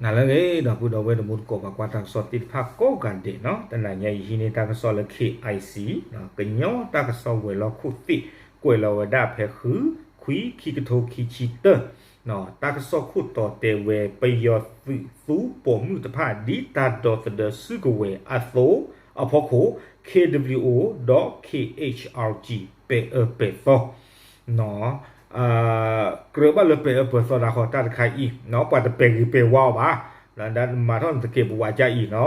နၤလၢအဂ့ၤ ဒီပုၢ်ဒီဝဲၢ်တံၤသကိး ပှၤကွၢ်တၢ်ကစီၣ်သ့ၣ်တဖၣ်ကိးဂၤဒဲးနီၤ, တနၤညါအံၤဟံးန့ၢ်တၢ်ကစီၣ်လၢ KIC ကညီတၢ်ကစီၣ်ဝဲၤလီၢ်ခိၣ်သ့ၣ် ကွဲးလီၤဝဲဒၣ်ဖဲဃု ခွံ ခံကထိခံဆံတၢ တၢ်ကစီၣ်ခိၣ်တီတဲဝဲ ပယီၤသုးသူပိာ်မုၣ်တဖၣ် ဒ်တၢ်ဒီသဒၢစုကဝဲၤအသိး အဖီခိၣ် KWO ဒီး KHRG ပဲာ်အၢပဲာ်သီ ကြၢးဘၣ်လၢပဲာ်အၢပဲာ်သီဒၣ်ဃီ တၢ်တခါအံၤ ပှၤတပဲာ်ဂ့ၤပဲာ်ဝါအီၤဘၣ်, မၤထီၣ်နသကဲးပဝးကါအံၤနီၤ,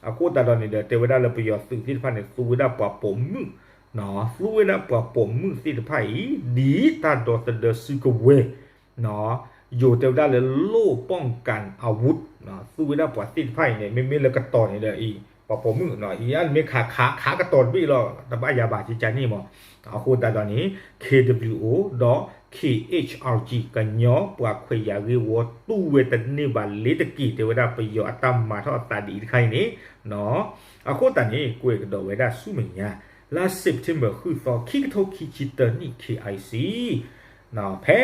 အဃိသတးဒီးန့ၣ်ဒီး တဲဝဲဒၣ်လၢပယီၤသုးသ့ၣ်တဖၣ်န့ၣ် သူဝဲဒၣ်ပှၤပိာ်မုၣ်, သူဝဲဒၣ်ပှၤပိာ်မုၣ်သ့ၣ်တဖၣ်အံၤ ဒ်တၢ်ဒီသဒၢစုကဝဲၤ ယိၤတဲဝဲဒၣ်လၢ လိၣ်ပီၣ်ကၣ်အဝုၣ်, သူဝဲဒၣ်ပှၤသ့ၣ်တဖၣ်အံၤန့ၣ် မ့မ့ၢ်လၢကတီၢ်န့ၣ်ဒီးအံၤ ပှၤပိာ်မုၣ် အံၤအါတမ့ၢ်ခးခးခးကတီၢ်တဘ့ၣ်လီၤ တဘၣ်ယၤဘၣ်ကကန့ၣ်မး, အဃိသတးဒီးန့ၣ် KWO ဒီး KHRG ကညီပှၤခွဲးယာ်ဂ့ၢ်ဝီတူၢ်ဝဲတန့ၢ်ဘၣ်လ့ၤတက့ၢ် တဲဝဲဒၣ်ပယီၤအတၢ်မၤထီၣ်အသးဒ်အံၤတခါအံၤန့ၣ်, အဃိသတးန့ၣ် ကွဲးကဒီးဝဲဒၣ်ဆူမဲာ်ညါ လါ September ဃုသီ ခံကထိခံဆံတၢနံၣ် KIC ဖဲ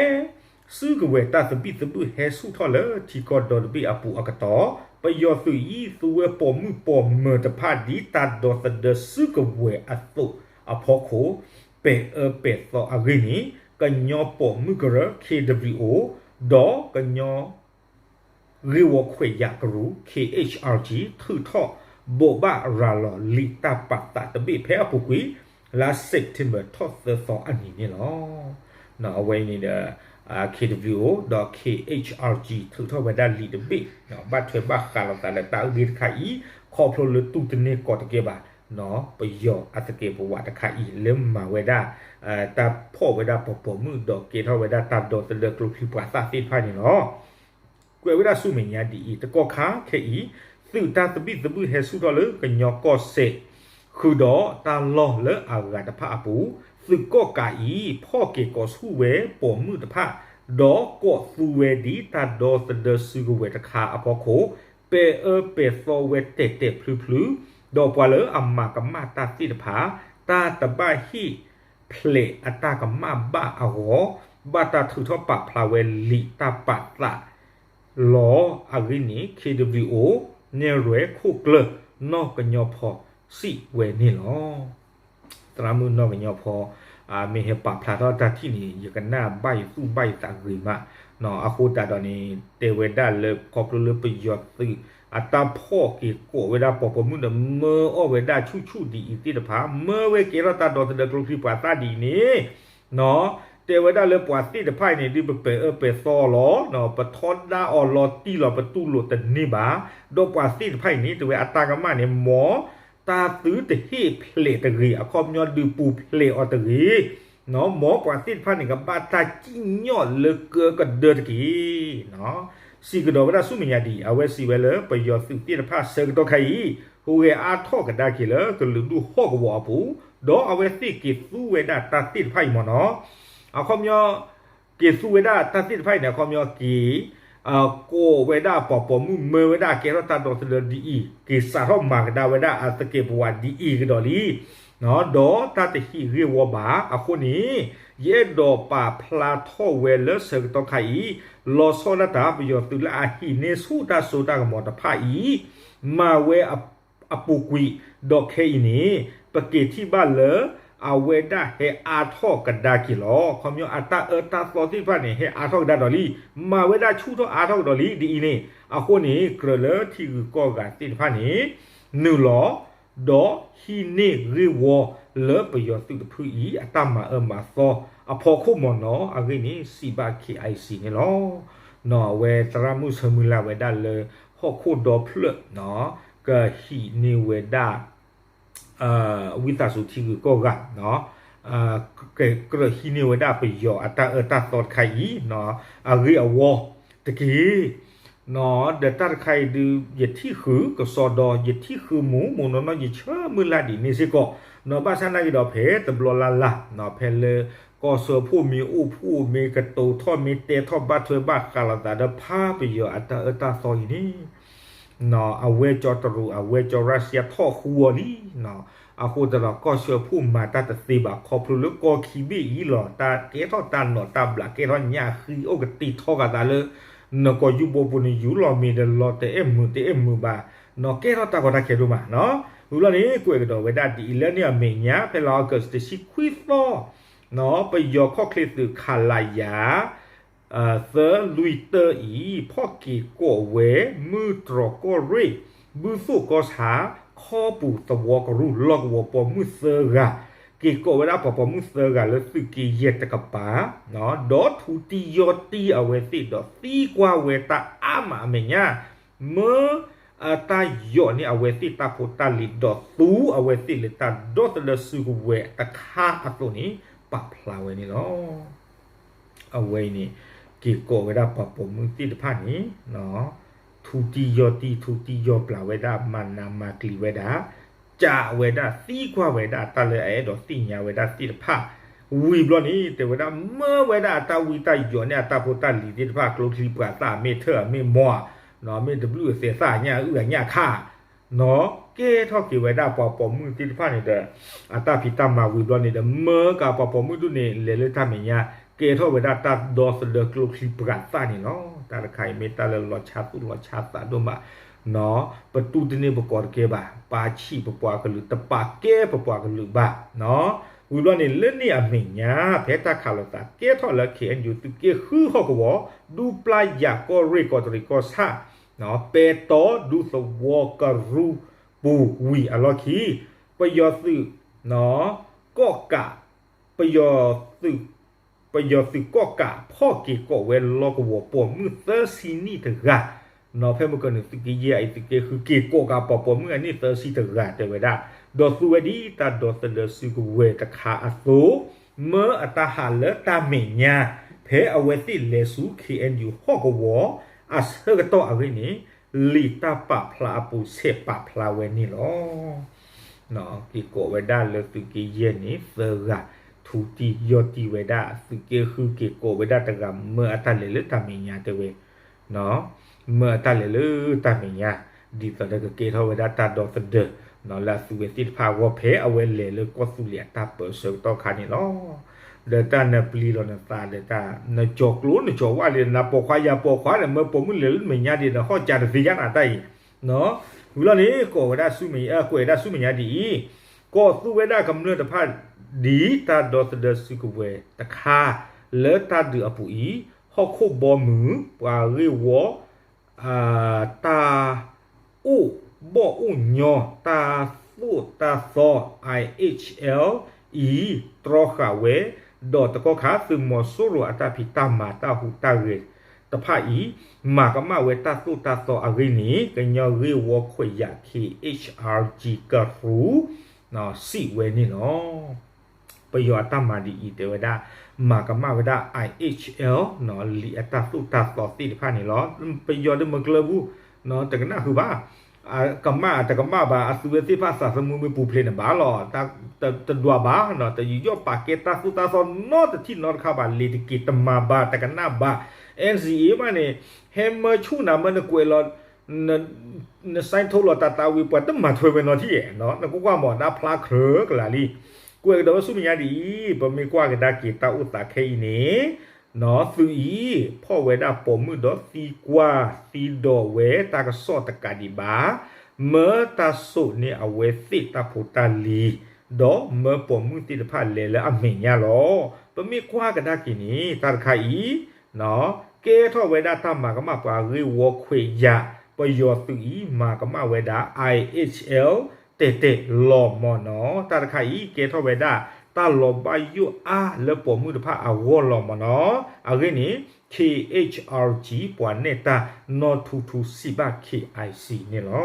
စုကဝဲၤတၢ်သဘံၣ်သဘုၣ်ဟဲဆူၣ်ထီၣ်လၢထံကီၢ်ဒီတဘ့ၣ်အပူၤအကတီၢ် ပယီၤသုးအံၤ သူဝဲပိာ်မုၣ်ပိာ်မၢၤတဖၣ် ဒ်တၢ်ဒီသဒၢစုကဝဲၤအသိးအဖီခိၣ် ပဲာ်အၢပဲာ်သီအဂ့ၢ်န့ၣ် ကညီပိာ်မုၣ်ကရၢ KWO ဒီးကညီ ဂ့ၢ်ဝီခွဲးယာ်ကရူၢ် KHRG ထုးထီၣ်ဘိးဘၣ်ရၤလီၤလံာ်တၢ်ပာ်သးတဘ့ၣ်ဖဲအပူၤကွံာ် လါ September ထီၣ်သၢသီအနံၤန့ၣ်လီၤ. အဝဲအံၤန့ၣ်ဒီး KWO ဒီး KHRG ထုးထီၣ်ဝဲဒၣ်လံာ်တဘ့ၣ် ဘၣ်ထွဲဘၣ်ဃးလိာ်သးလၢတၢ်အဂ့ၢ်တခါအံၤ ခီဖျိလၢတူၢ်တန့ၢ်ကီးတကဲဘၣ် ပယီၤအသကဲးပဝးတခါအံၤ လၢမၤဝဲဒၣ် တၢ်ဖီၣ်ဝဲဒၣ်ပှၤပိာ်မုၣ် ဒီးကဲထီၣ်ဝဲဒၣ်တၢ်ဒီသဒၢကျိချံပှၤသၣ်သ့ၣ်တဖၣ်န့ၣ်လီၤ. ကွဲးဝဲဒၣ်ဆူမဲာ်ညါဒ်အံၤ, တကီၢ်ခါခဲအံၤ သုးတၢ်သဘံၣ်သဘုၣ်ဟဲဆူၣ်ထီၣ်လၢကညီကီၢ်စဲၣ် ဃုာ်ဒီးတၢ်လီၢ်လၢအဂၤတဖၣ်အပူၤ, သုးကီၣ်ကးအံၤ ဖီၣ်က့ၤကိးဆူၣ်ဝဲပိာ်မုၣ်တဖၣ်, ဒီးကိးသူဝဲဒ်တၢ်ဒီသဒၢစုကဝဲၤတခါအဖီခိၣ်, ပဲာ်အၢပဲာ်သီဝဲတဲာ်တဲာ်ဖျုဖျု, ဒီးပှၤလၢအမၤကမၣ်တၢ်သ့ၣ်တဖၣ် တၢ်တဘၣ်ဟ့ၣ် ဖျဲးအတၢ်ကမၣ်ဘၣ်အဂီၢ်, ဘၣ်တၢ်ထုးထီၣ်ပာ်ဖျါဝဲလံာ်တၢ်ပာ်သးလီၤအဂ့ၢ်န့ၣ် KWO နဲၣ်ရွဲၣ်ခိၣ်ကျၢၢ် နီၢ်ကညီဖီ စံးဝဲန့ၣ်လီၤ. သရၣ်မုၣ်နီၢ်ကညီဖီ မ့ၢ်ဟဲပာ်ဖျါထီၣ်တၢ်ထံၣ်န့ၣ် ယကနၣ်ဘၣ်ယသူၣ်ဘၣ်ယသးဂ့ၤမး, အဃိသတးဒီးန့ၣ် တဲဝဲဒၣ်လၢခီဖျိလၢပယီၤသုး အတၢ်ဖီၣ်က့ၤကိးဝဲဒၣ်ပှၤပိာ်မုၣ်ဒီး မၢအီၣ်ဝဲဒၣ်ဆူၣ်ဆူၣ်ဒ်အံၤသ့ၣ်တဖၣ် မၢဝဲကဲထီၣ်တၢ်ဒီသဒၢကျိချံပှၤသၣ်ဒ်အံၤန့ၣ်, တဲဝဲဒၣ်လၢပှၤသ့ၣ်တဖၣ်အံၤန့ၣ် ဒုးပပဲာ်အၢပဲာ်သီလီၤ, ပထီဒါအီၤလီၤတံၢ်လီၤ ပတူၢ်လိာ်တန့ၢ်ဘၣ်, ဒီးပှၤသ့ၣ်တဖၣ်အံၤန့ၣ် တဲဝဲအတၢ်ကမၣ်န့ၣ် မ်တၢ်သုတဟ့ၣ်ဖျဲးတဂ့ၤ အခီပညီဒုးပူၤဖျဲးအီၤတဂ့ၤ, မ်ပှၤသ့ၣ်တဖၣ်န့ၣ်ကဘၣ်တၢ်စံၣ်ညီၣ်လၢကၢကဒၢတက့ၢ်. စံးကဒီးဝဲဒၣ်ဆူမဲာ်ညါဒ်အံၤ, အဝဲစံးဝဲလၢပယီၤသုးသ့ၣ်တဖၣ်ဆၢကတီၢ်ခါအံၤ ဟူးဂဲၤအါထီၣ်ကဒါက့ၤလၢကလုာ်ဒူၣ်ဟီၣ်ကဝီၤအပူၤ, ဒီးအဝဲသ့ၣ်က့ၤသူဝဲဒၣ်တၢ်သ့ၣ်တဖၣ်အံၤမ့ၢ်နီၤ, အခီပညီ က့ၤသူဝဲဒၣ်တၢ်သ့ၣ်တဖၣ်အံၤန့ၣ် အခီပညီက့ၤ ကိးဝဲဒၣ်ပှၤပိာ်မုၣ်မၢဝဲဒၣ်ကဲထီၣ်တၢ်ဒီသဒၢဒ်အံၤ, က့ၤစးထီၣ်မၤကဒါဝဲဒၣ်အသကဲးပဝးဒ်အံၤကဒီးလံ, ဒီးတၢ်တဟံးဂ့ၢ်ဝီဘၣ်အဃိန့ၣ်, ယအဲၣ်ဒိးပာ်ဖျါထီၣ်ဝဲလၢဆၢကတီၢ်ခါအံၤ, လီၤဆီဒၣ်တၢ်ပယီၤသုးလၢအဟံးန့ၢ်ဆူၣ်တၢ်စိတၢ်ကမီၤတဖၣ်အံၤ, မၤဝဲ အပူၤကွံာ်, ဒီးခဲအံၤန့ၣ် ပက့ၤထံၣ်ဘၣ်လၢ အဝဲဒၣ်ဟဲအါထီၣ်ကဒါက့ၤလီၤ. ခီပညီအတၢ်အၢတၢ်သီသ့ၣ်တဖၣ်န့ၣ် ဟဲအါထီၣ်ကဒါဒီးလံ, မၤဝဲဒၣ်ဆူၣ်ထီၣ်အါထီၣ်ကဒီးလံ ဒ်အံၤန့ၣ်, အဃိန့ၣ် ကြၢးလၢထံဂုၤကီၢ်ဂၤသ့ၣ်တဖၣ်န့ၣ် နုာ်လီၤ ဒီးဟံးန့ၢ်ဂ့ၢ်ဝီလၢပယီၤသုးတဖုအံၤ အတၢ်မၤအၢမၤသီအဖီခိၣ်မ့ၢ်နီၤ အဂ့ၢ်န့ၣ် စံးဘၣ် KIC န့ၣ်လီၤ. အဝဲသရၣ်မုၣ်ဆၢမုၢ်လၢ်ဝဲဒၣ်လၢ ဟီၣ်ခိၣ်ဒီဖျၢၣ် ကဟံးန့ၢ်ဝဲဒၣ် ဝံသးစူၤထံဂုၤကီၢ်ဂၤ ကြၢးဟံးန့ၢ်ဝဲဒၣ်ပယီၤအတၢ်အၢတၢ်သီတခါအံၤ အဂ့ၢ်အဝီတက့ၢ်. ဒီးတၢ်တခါအံၤဒုး ယထံၣ်ဃုာ်ကစီဒီ ယထံၣ်ဃုာ်မူးမူးနီၢ်နီၢ် ယဆၢမုၢ်လၢ်ဒ်န့ၣ်စ့ၢ်ကီး, ဘၣ်ဆၣ်နာ်က့ဒီးဖဲတဘျီလၢ်လၢ် ဖဲလၢကီၢ်စၢဖှိၣ်မ့ၢ်အိၣ်ဖှိၣ်မ့ၢ်ကတိၤထီၣ်မ့ၢ်တဲထီၣ်ဘၣ်ထွဲဘၣ်ဃးလိာ်သးဒီးဖးပယီၤအတၢ်အၢတၢ်သီအံၤန့ၣ် အဝဲကၠီတရူး အဝဲကၠီရၢၡါယါထီၣ်ဃူအီၤလံ. အဃိသတးဒီးကီၢ်စၢဖှိၣ်မၤတၢ်တသ့ဘၣ် ခီဖျိလၢကီၢ်ခံဘ့ၣ်အံၤလီၤ တၢ်ကဲထီၣ်တၢ်နီၢ်တၢ်ဘျး ကဲထီၣ်ညၣ်ဃံအိၣ်ကတ့ၢ်ထီၣ်ဃာ်သးလၢ နကိာ်ယူၢ်ဘိပူၤန့ၣ် ယူၢ်လီၤမ့ၢ်ဒီးလီၤတအဲၣ်မုာ်တအဲၣ်မုာ်ဘၣ်, နီၢ်ကဲထီၣ်တၢ်ကီတၢ်ခဲဒိၣ်မးနီၢ်. ဝံၤလီၤန့ၣ် ကွဲးကဒီးဝဲဒၣ်ဒ်အံၤ လၢန့ၣ်အမဲာ်ညါ ဖဲလါအီကူး တဆံခွံသီ ပယီၤခီၣ်ချ့သုး ခလရ သၢလွံၢ်တၢအံၤ ဖီၣ်က့ၤကိးဝဲ မုၢ်တြီၤကီၢ်ရ့ၣ် ဘုသိၣ်ကီၢ်ဆၣ် ခီပူၤသဝီကရူၢ် လီၢ်ကဝီၤပိာ်မုၣ်သၢဂၤ, က့ၤကိးဝဲဒၣ်ပှၤပိာ်မုၣ်သၢဂၤလၢသုးက့ယဲၢ်တကပၤ, ဒီးထူတံၢ်ယီၢ်တံၢ်အဝဲသ့ၣ်ဒီးသံကွၢ်ဝဲတၢ်အါမးအမဲာ်ညါ, မၢ အတၢ်ယီၣ်န့ၢ်အဝဲသ့ၣ်တၢ်ဖိတၢ်လံၤ ဒီးသူအဝဲသ့ၣ်လၢတၢ်ဒီသဒၢစုကဝဲၤတခါအသိးန့ၣ် ပာ်ဖျါဝဲန့ၣ်လီၤ. အဝဲအံၤန့ၣ် က့ၤကိးဝဲဒၣ်ပှၤပိာ်မုၣ်သ့ၣ်တဖၣ်န့ၣ် ထူတံၢ်ယီၢ်တံၢ် ထူတံၢ်ယီၢ်ပျၢ်ဝဲဒၣ် မၤနးမၤကျံၤဝဲဒၣ် ကးဝဲဒၣ် သံကွၢ်ဝဲဒၣ်တၢ်လၢအအဲၣ်ဒိးသ့ၣ်ညါဝဲဒၣ်သ့ၣ်တဖၣ်, ဝံၤဘျီန့ၣ် တဲဝဲဒၣ် မၢဝဲဒၣ်အတၢ်ဝံတၢ်ယီၣ်န့ၢ်အတၢ်ဖိတၢ်လံၤသ့ၣ်တဖၣ် ကျိချံပှၤသၣ် မ့ၢ်ထၢၣ်မ့ၢ်မီၢ်, မ့ၢ်တဘျုးအသဲးသၣ်ညၣ်အုၣ်အညၣ်ခါ နီၢ်ကဲထီၣ်က့ၤဝဲဒၣ်ပှၤပိာ်မုၣ်သ့ၣ်တဖၣ်န့ၣ်ဒီး အတၢ်ဖံးတၢ်မၤဝံၤဘျီန့ၣ်ဒီး မၢကးပှၤပိာ်မုၣ်ဒိၣ်န့ၣ် လဲၤလၢတၢ်မဲာ်ညါ ကဲထီၣ်ဝဲဒၣ်တၢ်ဒီသဒၢကျိချံပှၤသၣ်န့ၣ်လီၤ. တၢ်တခါအံၤမ့ၢ်တၢ်လၢလီၤဆါသူၣ်လီၤဆါသးဒိၣ်မး, ပတူၢ်တန့ၢ်ပကိးတကဲဘၣ်, ပာ်ဆံးပပှၤကလုာ် တပာ်ကဲပပှၤကလုာ်ဘၣ် ဝံၤဘျီန့ၣ် လၢန့ၣ်အမဲာ်ညါ ဖဲတၢ်ခးလိာ်သးကဲထီၣ်လၢ ခ့ၣ်အဲၣ်ယူၣ် သုးက့ဃုဟီၣ်ကဝီၤ ဒူပျၢ်ယၤကီၢ်ရ့ၣ်ကီးတရံးကီၢ်ဆၣ် ပဲတီဒူသဝီကရူၢ်ပူၤဝံၤအလီၢ်ခံ ပယီၤသုး ကီၣ်ကး ပယီၤသုး ပယီၤသုးကီၣ်ကး ဖီၣ်က့ၤကိးဝဲလီၢ်ကဝီၤပိာ်မုၣ်သၢဆံနံၣ်တဂၤ, နီၢ်ဖဲမုၢ်ကနုာ်သုးက့ယဲၢ်အံၤ သုးက့ဃု က့ၤကိးကးပှၤပိာ်မုၣ်အနံၣ်သၢဆံတဂၤတဲဝဲဒၣ်, ဒီးသူဝဲဒ်တၢ်ဒီသဒၢစုကဝဲၤတခါအသိး, မၢအတၢ်ဟးလၢတၢ်မဲာ်ညါ ဖဲအဝဲသ့ၣ်လဲၤဆူ ခ့ၣ်အဲၣ်ယူၣ် ဟီၣ်ကဝီၤ အဆၢကတီၢ်အဂ့ၢ်န့ၣ် လံာ်တၢ်ပာ်ဖျါအပူၤဆဲးပာ်ဖျါဝဲန့ၣ်လီၤ. က့ၤကိးဝဲဒၣ်လၢသုးက့ယဲၢ်န့ၣ် သၢဂၤ ထူတံၢ်ယီၢ်တံၢ်ဝဲဒၣ် သုးက့ဃု က့ၤကိးဝဲဒၣ်တဂၤ မၢအတၢ်လဲၤလၢတၢ်မဲာ်ညါတဲဝဲ မၢအတၢ်လဲၤလၢတၢ်မဲာ်ညါ ဒ်သိးဒီးကကဲထီၣ်ဝဲဒၣ်တၢ်ဒီသဒၢ လၢအသုးဝဲသ့ၣ်တဖၣ်အဂီၢ် ဖဲအဝဲလဲၤလၢကီၢ်သူလ့ၤအတၢ်ပၢဆှၢကတီၢ်ခါန့ၣ်လီၤ. ဒီးတၢ်နပျံၤလီၤနသးဒီးတၢ် နကၠီၤကျိနကၠီၤဝၣ်လံ နပိာ်ခွါယၤပိာ်ခွါဒီး မၢပိာ်မုၣ်လဲၤလၢမဲာ်ညါဒံး နဟီၣ်ကးတသ့ယါနၤတၢ်အံၤ ဝံၤလီၤန့ၣ် ကိးဝဲဒၣ်ဆူမဲာ်ညါ ကွဲးဝဲဒၣ်ဆူမဲာ်ညါဒ်အံၤ, ကိးသူဝဲဒၣ်ကမျၢၢ်တဖၣ် ဒ်တၢ်ဒီသဒၢစုကဝဲၤတခါ လၢတၢ်ဒုးအပူၤအံၤ, ဟီၣ်ခိၣ်ဘီမုၢ် ပှၤဂ့ၢ်ဝီ တၢ် အိၣ်ဘီၣ်အိၣ်ညီ တၢ်သိၣ်တၢ်သီ IHL အံၤ တြီဃာ်ဝဲ, ဒီးတကီၢ်ခါ သုးမီၤစိရိၤအတၢ်ဖံးတၢ်မၤတၢ်ဟူးတၢ်ဂဲၤတဖၣ်အံၤ မၤကမၣ်ဝဲတၢ်သိၣ်တၢ်သီအဂ့ၢ်န့ၣ် ကညီဂ့ၢ်ဝီခွဲးယာ် ခ့ၣ်အဲၣ်ယူၣ် ကရူၢ် စံးဝဲန့ၣ်လီၤ. ပယီၤအတၢ်မၤဒ်အံၤ တဲဝဲဒၣ် မၤကမၣ်ဝဲဒၣ် IHL လံာ်အတၢ်သိၣ်တၢ်သီသ့ၣ်တဖၣ်န့ၣ်လီၤ. ပယီၤဒ်မုၢ်ကျၢၢ်ပူၤ တကနၣ်ဃုာ်ဘၣ်, ကမၣ်တကမၣ်ဘၣ် အသုဝဲသ့ၣ်တဖၣ်သးသမူမ့ၢ်ပူၤဖျဲးန့ၣ်ဘၣ်လီၤ. တဒွးဘၣ်, တယူးယီၣ်ပာ်ကဲတၢ်သိၣ်တၢ်သီနီတထံၣ်နီတခါဘၣ်, လ့ၤတက့ၤတမၤဘၣ် တကနၣ်ဘၣ်, NCA ဘၣ်န့ၣ် ဟဲမၢဆူၣ်နၤမၢနကွဲးလီၤ န sign ထိုးလီၤတၢ်သးဝံၤ ပှၤတမၤထွဲဝဲနီတထံၣ်, နကကွၢ်မး တၢ်ဖျါခြၢကလာ်လံ. ကွဲးကဒီးဝဲဆူမဲာ်ညါဒ်အံၤ, ပမ့ၢ်ကွၢ်ကဒါက့ၤတၢ်အိၣ်သးခဲအံၤန့ၣ်, သုးအံၤ ဖီၣ်ဝဲဒၣ်ပိာ်မုၣ်ဒီးသံကွၢ်သံဒိးဝဲတၢ်ကစီၣ်တကးဒံးဘၣ်, မၢတၢ်စိာ်န့ၢ်အဝဲသ့ၣ်တၢ်ဖိတၢ်လံၤ, ဒီးမၢပိာ်မုၣ်သ့ၣ်တဖၣ်လဲၤလၢအမဲာ်ညါလီၤ. ပမ့ၢ်ကွၢ်ကဒါက့ၤန့ၣ် တၢ်တခါအံၤ ကဲထီၣ်ဝဲဒၣ်တၢ်မၤကမၣ်ပှၤဂ့ၢ်ဝီခွဲးယာ်, ပယီၤသုးအံၤ မၤကမၣ်ဝဲဒၣ် IHL တဲာ်တဲာ်လီၤမၢ်နီၤ. တၢ်တခါအံၤ ကဲထီၣ်ဝဲဒၣ် တၢ်လီၤဘၣ်ယိၣ်အါလၢပိာ်မုၣ်တဖၣ်အဂီၢ်လီၤမၢ်နီၤ. အဂ့ၢ်န့ၣ် ခ့ၣ်အဲၣ်ယူၣ် ပှၤနဲၣ်တၢ်နီၢ်ထူထူစံးဘၣ် ခ့ၣ်အဲၣ်ယူၣ် န့ၣ်လီ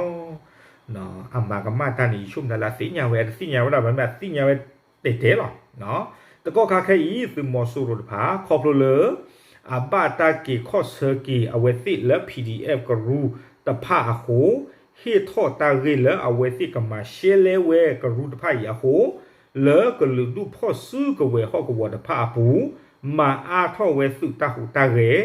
ၤ. အမၤကမၣ်တၢ်န့ၣ် ယဆိကမိၣ်လၢအသ့ၣ်ညါဝဲ အတသ့ၣ်ညါဝဲဒၣ် မ့မ့ၢ်အသ့ၣ်ညါဝဲတဲာ်တဲာ်လီၤ. တကီၢ်ခါခဲအံၤ သုးမီၤစိရိၤတဖၣ် ခီဖျိလၢ အဘၣ်တၢ်က့ၤခီၣ်ဆၢက့ၤအဝဲသ့ၣ်လၢ PDF ကရူၢ်တဖၣ်အဃိ, ဟ့ၣ်ထီၣ်တၢ်ဂ့ၢ်လၢအဝဲသ့ၣ်ကမၤရှဲလဲဝဲကရူၢ်တဖၣ်အံၤအဃိ, လၢကလုာ်ဒူၣ်ဖီၣ်စုကဝဲၤဟီၣ်ကဝီၤတဖၣ်အပူၤ, မၤအါထီၣ်ဝဲသုးတၢ်ဟူးတၢ်ဂဲၤ,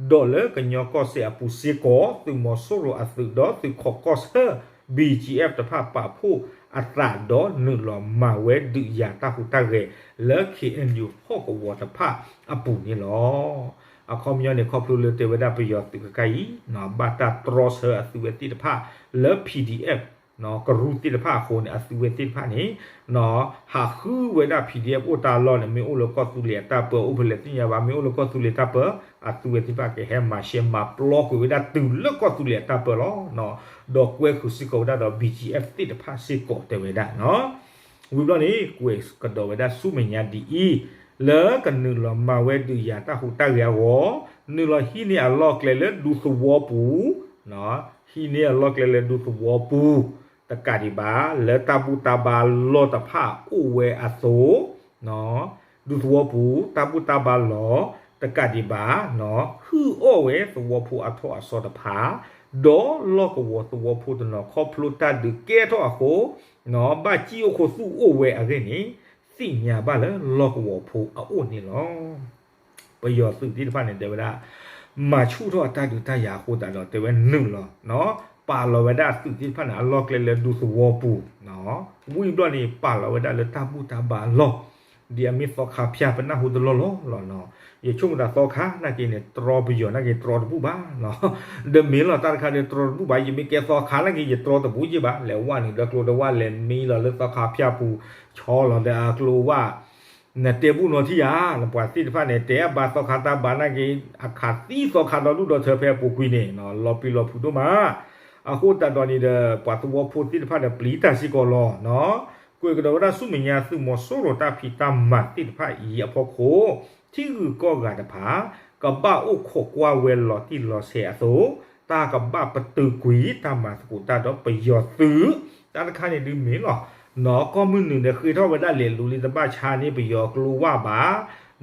ဒီးလၢကညီကီၢ်စဲၣ်အပူၤစ့ၢ်ကီး သုးမီၤစိရိၤအသုးဒီးသုးခိးကီၢ်ဆၢ BGF တဖၣ်ပာ်ဖှိၣ်အသးဒီးနုာ်လီၤမၤဝဲဒုးယၤတၢ်ဟူးတၢ်ဂဲၤလၢ ခ့ၣ်အဲၣ်ယူၣ် ဟီၣ်ကဝီၤတဖၣ်အပူၤန့ၣ်လီၤ. အခီပညီန့ၣ် ခီဖျိလၢတဲဝဲဒၣ်ပယီၤသုးခဲခါအံၤ ဘၣ်တၢ်တြီဆၢအသုးဝဲသ့ၣ်တဖၣ်လၢ P D F ကရူၢ်သ့ၣ်တဖၣ်အဃိန့ၣ် အသုးဝဲသ့ၣ်တဖၣ်န့ၣ် ဟးဃုဝဲဒၣ် P D F အိၣ်တၢ်လီၢ်န့ၣ် မ့ၢ်အိၣ်လၢကီၢ်သူလ့ၤအတၢ်ပၢ အိၣ်ဖဲလဲၣ်သ့ၣ်ညါဘၣ် မ့ၢ်အိၣ်လၢကီၢ်သူလ့ၤတၢ်ပၢ အသုးဝဲသ့ၣ်တဖၣ်ကဟဲမၤရှဲမၤပျီကွံာ်ဝဲဒၣ်တုၤလၢကီၢ်သူလ့ၤအတၢ်ပၢလီၤ. ဒီးကွဲဃုာ်စ့ၢ်ကီးဝဲဒၣ်ဒီး B G F သ့ၣ်တဖၣ်စ့ၢ်ကီးတဲဝဲဒၣ် ဝံၤဘျီန့ၣ် ကွဲးကဒီးဝဲဒၣ်ဆူမဲာ်ညါဒ်အံၤ, လၢကနုာ်လီၤမၤဝဲဒုးယၤတၢ်ဟူးတၢ်ဂဲၤအဂီၢ်, နုာ်လီၤဟံးန့ၢ်အလီၢ်ကျဲလၢဒူသဝီပူၤ, ဟံးန့ၢ်အလီၢ်ကျဲလၢဒူသဝီပူၤ တကးဒံးဘၣ် လၢတၢ်ဘူၣ်တၢ်ဘါလီၢ်တဖၣ်အိၣ်ဝဲအသိး ဒူသဝီပူၤ တၢ်ဘူၣ်တၢ်ဘါလီၢ် တကးဒံးဘၣ် ဟုၣ်အီၣ်ဝဲသဝီဖိအထီၣ်အစီတဖၣ်, ဒီးလီၢ်ကဝီၤသဝီဖိတနီၤခီဖျိတၢ်ဒုးကဲထီၣ်အဃိ ဘၣ်စံၣ်အိၣ်ခိးသူၣ်အိၣ်ဝဲအဂ့ၢ်န့ၣ် သ့ၣ်ညါဘၣ်လၢလီၢ်ကဝီၤဖိအအိၣ်န့ၣ်လီၤ. ပယီၤသုးသ့ၣ်တဖၣ်န့ၣ် တဲဝဲဒၣ် မၤဆူၣ်ထီၣ်အတၢ်ဒုးတၢ်ယၤအဃိသတးဒီး တဲဝဲနုာ်လီၤ ပာ်လီၤဝဲဒၣ်အသုးသ့ၣ်တဖၣ်န့ၣ် အလီၢ်ကျဲလၢဒူသဝီပူၤ, ဝံၤဘျီန့ၣ် ပာ်လီၤဝဲဒၣ်လၢတၢ်ဘူၣ်တၢ်ဘါလီၢ်, ဒ်အမ့ၢ်သီခါဖၠၣ်ပနၢ်ဟူတလီၢ်လီၢ်လီၤ. ယဆိကမိၣ်သးသီခါနာ်က့န့ၣ် တြီပယီၤနာ်က့တြီတဘူၣ်ဘၣ်, ဒီးမ့ၢ်လီၤတၢ်တခါဒီးတြီတဘူၣ်ဘၣ် ယမ့ၢ်ကဲသီခါနာ်က့ ယတြီတဘူၣ်ယ့ၢ်ဘၣ်, လဲၤဝဲနုာ်ဒီးကျိတဝၣ် လဲၤမံလီၤလၢသီခါဖၠၣ်ပူၤ ဆီလီၤဒီးအကျိဝၣ် နတဲဘူၣ်နီၤထံၣ်ဧါ, ပှၤသ့ၣ်တဖၣ်န့ၣ် တဲအဘါသီခါတၢ်ဘါနာ်က့ အခးသံသီခါဒီဒူၣ်ဒီထၢဖဲအပူၤကွံာ်န့ၣ် လီၤပျံၤလီၤဖုးဒိၣ်မး, အဃိသတးဒီးန့ၣ်ဒီး ပှၤသဝီဖိသ့ၣ်တဖၣ်ဒီးပျံၤတၢ်စ့ၢ်ကီးလီၤ. ကွဲးကဒီးဝဲဒၣ်ဆူမဲာ်ညါသုးမီၤစိရိၤတၢ်ဖံးတၢ်မၤသ့ၣ်တဖၣ်အံၤအဖီခိၣ် ထံဂုၤကီၢ်ဂၤတဖၣ် ကဘၣ်အိၣ်ခိးကွၢ်ဝဲလီၤတံၢ်လီၤဆဲးအသိး တၢ်ကဘၣ်ပတုာ်ကွံာ်တၢ်မၤသကိးတၢ်ဒီးပယီၤသုး, တၢ်တခါန့ၣ်ဒုးမ့ၢ်လီၤ. နီၢ်ကီၢ်မုၢ်နုာ်ဒီးဃ့ထီၣ်ဝဲဒၣ်လဲၤလူၤလံ တဘၣ်ဆါန့ၢ်ပယီၤကျိဝၣ်ဘၣ်,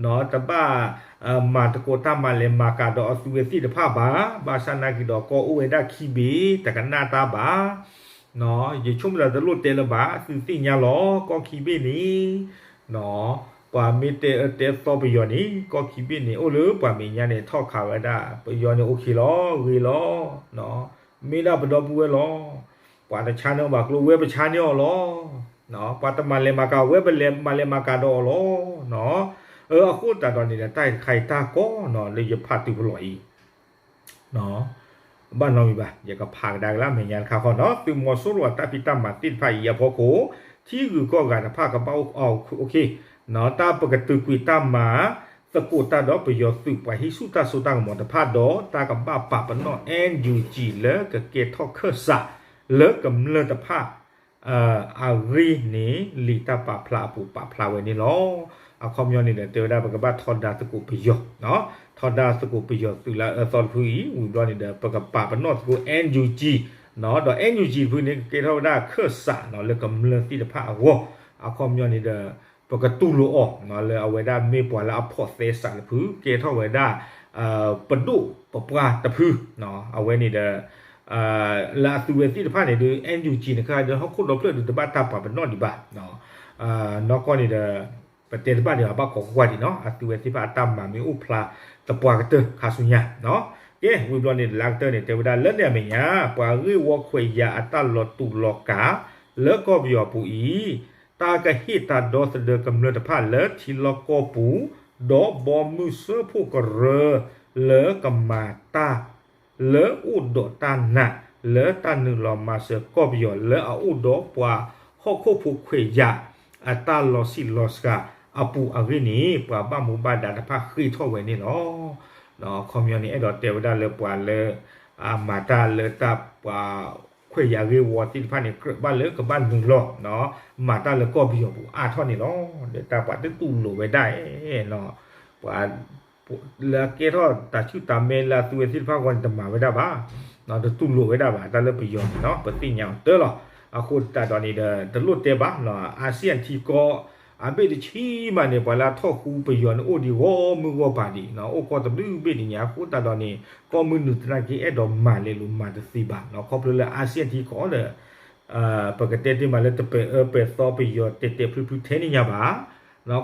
နီၢ်တဘၣ် မၤသကိးတၢ်မၤလဲၤမၤကၤဒီးအသုးဝဲသ့ၣ်တဖၣ်ဘၣ်, ဘၣ်ဆၣ်နာ်က့ဒီးကီၢ်အိၣ်ဝဲဒၣ်ခံဘ့ၣ် တကနၣ်တၢ်ဘၣ် နီၢ် ယဆိကမိၣ်သးတလိၣ်တဲလၢၤဘၣ် သုသ့ၣ်ညါလီၤ ကီၢ်ခံဘ့ၣ်န့ၣ် နီၢ် ပှၤမ့ၢ်တဲအၢတဲသီပယီၤန့ၣ် ကီၢ်ခံဘ့ၣ်န့ၣ် အိၣ်လၢပှၤမဲာ်ညါန့ၣ် ထီၣ်ခးဝဲဒၣ် ပယီၤန့ၣ်အိၣ်ခံလီၤ ဂ့ၤလီၤ နီၢ် မ့ၢ်ဒၣ်ပဒီပုၢ်ဝဲၢ်လီၤ. ပှၤတဆါန့ၢ်အီၤဘၣ်ကျိ ဝဲပဆါန့ၢ်အီၤလီၤ. နီၢ် ပှၤတမၤလဲၤမၤကၤ ဝဲပလဲၤမၤလဲၤမၤကၤဒီးအီၤလီၤ. နီၢ် အဃိသတးဒီးန့ၣ်ဒီး တၢ်တခါအံၤတၢ်ကီ နီၢ် လၢယဖးတုၤဖလီၢ်အံၤ ဘၣ်နီတမံၤဘၣ် ယကဖးကဒါက့ၤလၢအမဲာ်ညါတခါဃီနီၤ သုးမီၤစိရိၤအတၢ်ဖံးတၢ်မၤသ့ၣ်တဖၣ်အံၤအဖီခိၣ် ထံဂုၤကီၢ်ဂၤတဖၣ်ကဘၣ်အိၣ် တၢ်ပကတုာ်ကွံာ်တၢ်မၤသကိးတၢ်ဒီးပယီၤသုးပှၤဟံးဆူၣ်တၢ်စိတၢ်ကမီၤတဖၣ်ဒီး တၢ်ကဘၣ်ပာ်ပနီၣ် NUG လၢကကဲထီၣ်ခၢၣ်စးလၢကမျၢၢ်တဖၣ် အဂ့ၢ်န့ၣ် လံာ်တၢ်ပာ်ဖျါအပူၤပာ်ဖျါဝဲန့ၣ်လီၤ. အခီပညီန့ၣ်ဒီး တဲဝဲဒၣ်ပကဘၣ်ထီဒါသကိးပယီၤ, ထီဒါသကိးပယီၤသုးလၢအအၢသီတဖုအံၤ ဝံၤဘျီန့ၣ်ဒီး ပကပာ်ပနီၣ်သကိး NUG, ဒီး NUG တဖုန့ၣ် ကကဲထီၣ်ဝဲဒၣ်ခၢၣ်စးလၢကမျၢၢ်သ့ၣ်တဖၣ်အဂီၢ်, အခီပညီန့ၣ်ဒီး ပကတူၢ်လိာ်အီၤ လၢအဝဲဒၣ်မ့ၢ်ပှၤလၢအဖိးသဲစးတဖု ကဲထီၣ်ဝဲဒၣ် ပဒိၣ်ပပှၢ်တဖု, အဝဲန့ၣ်ဒီး လၢအသုဝဲသ့ၣ်တဖၣ်န့ၣ်ဒီး NUG န့ၣ်ခါဒီး ဟီၣ်ခိၣ်ဒီဖျၢၣ်ဒီးတဘၣ်တၢ်ပာ်ပနီၣ်ဒံးဘၣ်, နီၢ်ကီၢ်န့ၣ်ဒီး ပတဲတဘၣ်ဒံးဘၣ် ဘၣ်ခိးကွၢ်ဒံးနီၤ အသုဝဲသ့ၣ်တဖၣ်အတၢ်မၤမ့ၢ်အိၣ်ဖျါသပှၢ်ကတၢၢ်ခါဆူညါ, ကဲ ဝံၤဘျီန့ၣ် လၢကတၢၢ်န့ၣ် တဲဝဲဒၣ်လၢန့ၣ်အမဲာ်ညါ ပှၤဂ့ၢ်ဝီခွဲးယာ်အတၢ်လီၤတူာ်လီၤကာ် လၢကီၢ်ပယီၤပူၤအံၤ တၢ်ကဟ့ၣ်တၢ်ဒီသဒၢကမျၢၢ်တဖၣ်လၢထံလီၢ်ကီၢ်ပူၤ, ဒီးဘီမုၢ်စၢဖှိၣ်ကရၢ လၢကမၤတၢ် လၢအိၣ်ဒီးတၢ်နာ် လၢတၢ်နုာ်လီၤမၤစၢၤကီၢ်ပယီၤ လၢအအိၣ်ဒီးပှၤဟီၣ်ခိၣ်ဖိခွဲးယာ် အတၢ်လီၤဆံးလီၤစှၤအပူၤအဂ့ၢ်န့ၣ် ပှၤဘၣ်မူဘၣ်ဒါတဖၣ်ဃ့ထီၣ်ဝဲန့ၣ်လီၤ. အခီပညီန့ၣ် အဲၣ်ဒိးတဲဝဲဒၣ်လၢပှၤလၢ အမၤတၢ်လၢတၢ်ပှၤခွဲးယာ်ဂ့ၢ်ဝီသ့ၣ်တဖၣ်န့ၣ် ကြၢးဘၣ်လၢကဘၣ်နုာ်လီၤ မၤတၢ်လၢကီၢ်ပယီၤပူၤအါထီၣ်န့ၣ်လီၤ. ဒီးတၢ်ပှၤတတူၢ်လိာ်ဝဲဒၣ် ပှၤ လၢအကဲထီၣ်တၢ်ဆူၣ်တၢ်မဲလၢအသုဝဲသ့ၣ်တဖၣ်အဂီၢ်န့ၣ် တမၤဝဲဒၣ်ဘၣ်, တတူၢ်လိာ်ဝဲဒၣ်ဘၣ် တၢ်လၢပယီၤန့ၣ်နီၤ ပသ့ၣ်ညါအီၤတၢ်လီၤ. အဃိသတးဒီးန့ၣ်ဒီး တလိၣ်တဲဘၣ် အါစံၣ်ယၣ်ထံကီၢ် အဘ့ၣ်တဆံမးန့ၣ် ပှၤလၢအထီၣ်ဃူပယီၤန့ၣ် အိၣ်ဒံးဂီၢ်မုၢ်ဂီၢ်ပၤဒံး အိၣ်ကီၢ်တဘျုးဘ့ၣ်ဒံးညါ အဃိသတးဒီးန့ၣ် ကီၢ်မုၢ်နုာ်သနာ်က့ အဲၣ်ဒိးမၤလဲၤလိာ်မၤတသ့ဘၣ် ခီဖျိလၢအါစံၣ်ယၣ်ထံကီၢ်ဒီး ပကတဲတ့ၢ်မးလၢတပဲာ်အၢပဲာ်သီပယီၤ တဲာ်တဲာ်ဖျုးဖျုးထဲန့ၣ်ညါဘၣ်.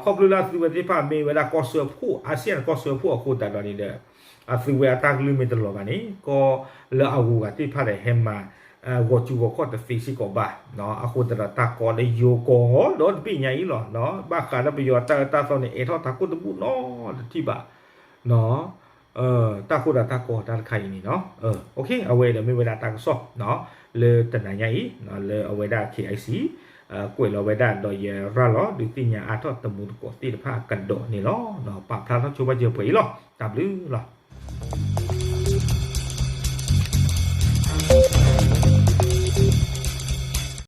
ခီဖျိလၢအသုဝဲသ့ၣ်တဖၣ်မ့ၢ်ဝဲဒၣ်ကီၢ်စၢဖှိၣ် အါစံၣ်ယၣ်ကီၢ်စၢဖှိၣ်အဃိသတးဒီးန့ၣ်ဒီး အသုဝဲအတၢ်ကလုၢ်မ့ၢ်တလီၤဘၣ်န့ၣ် ကီၢ်လၢအဂုၤအဂၤသ့ၣ်တဖၣ်ဒီးဟဲမၤ ဂီၤစူၤဂီၤခီၣ်တသ့စ့ၢ်ကီးဘၣ်. အဃိသတးဒီးတၢ်ကီဒီးယိၤကီၢ်ဒီတဘ့ၣ်ညါအံၤလီၤ. ဘၣ်ဃးဒီးပယီၤတၢ်အၢတၢ်သီန့ၣ် အဲးထီၣ်တၢ်ကိၢ်တဘူၣ်နီတထံၣ်ဘၣ်. တၢ်ဃိဒၣ်တၢ်ကီတၢ်တခါအံၤန့ၣ်လီၤ. အဝဲဒီးမ့ၢ်ဝဲဒၣ်တၢ်ကစီၣ် လၢတနၤညါအံၤ လၢအဝဲဒၣ် K I C ကွဲးလီၤဝဲဒၣ်ဒီးယရၤလီၤ ဒုးသ့ၣ်ညါအါထီၣ်တမူတကိးသ့ၣ်တဖၣ်ကဒီးန့ၣ်လီၤ. ပာ်ဖျါထီၣ်ဆိပာ်စၢၤပှဲၤအံၤလီၤ. တၢ်ဘျုးလီၤ.